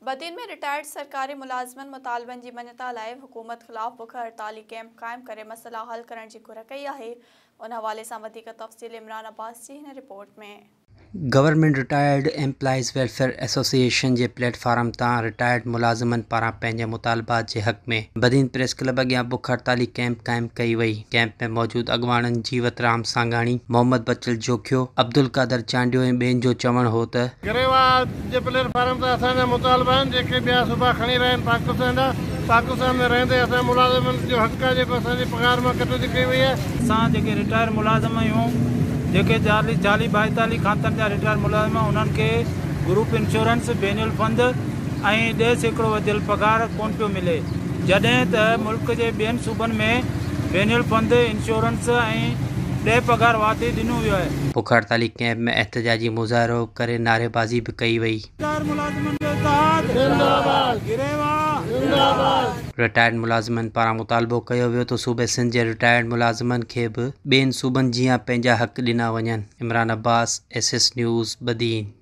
Badin ۾ retired سرڪاري ملازمن مطالبن جي مڃتا لاء حڪومت خلاف بک هڙتالي ڪئمپ قائم ڪري مسئلا حل ڪرڻ جي گهر ڪئي آهي. ان حوالي سان وڌيڪ تفصيل عمران عباس جي هن report ۾. Government retired employees welfare association جي پليٽ فارم تان رٽائرڊ ملازمن پاران پنهنجي مطالبات جي حق ۾ بدين پريس ڪلب اڳيان بک هڙتالي ڪئمپ قائم ڪئي وئي. ڪئمپ ۾ موجود اڳواڻن جيوت رام سانگاڻي، محمد بچل جوکيو، عبدالقادر چانڊيو ۽ ٻين جو چوڻ هو ته، گريوا جي پليٽ فارم تان اسان جا مطالبا آهن جيڪي ٻيا صوبا کڻي رهيا آهن پاڪستان جا پاڪستان ۾ رهندي اسان ملازمن جو حق آهي جيڪو اسان جي پگهار مان ڪٽوتي ڪئي وئي آهي. اسان جيڪي رٽائر ملازم آهيون جيڪي چاليهه ٻائيتاليهه کاتن جا رٽائر ملازم انهن کي گروپ انشورنس، بينول فند ۽ 10% وڌيل پگهار ڪونه پيو ملي جڏهن ته ملڪ جي ٻين صوبن ۾ بينول فند، انشورنس ۽ ڏهه پگهار واڌي ڏنو ويو آهي. بک هڙتالي ڪئمپ ۾ احتجاجي مظاهرو ڪري نعريبازي به ڪئي وئي. رٽائر ملازمن جو اتحاد زنده باد گريوا زنده باد. رٽائرڊ ملازمن پاران مطالبو ڪيو ويو ته صوبي سنڌ جي رٽائرڊ ملازمن کي به ٻين صوبن جيان پنهنجا حق ڏنا وڃن. Imran Abbas, S S news, Badin.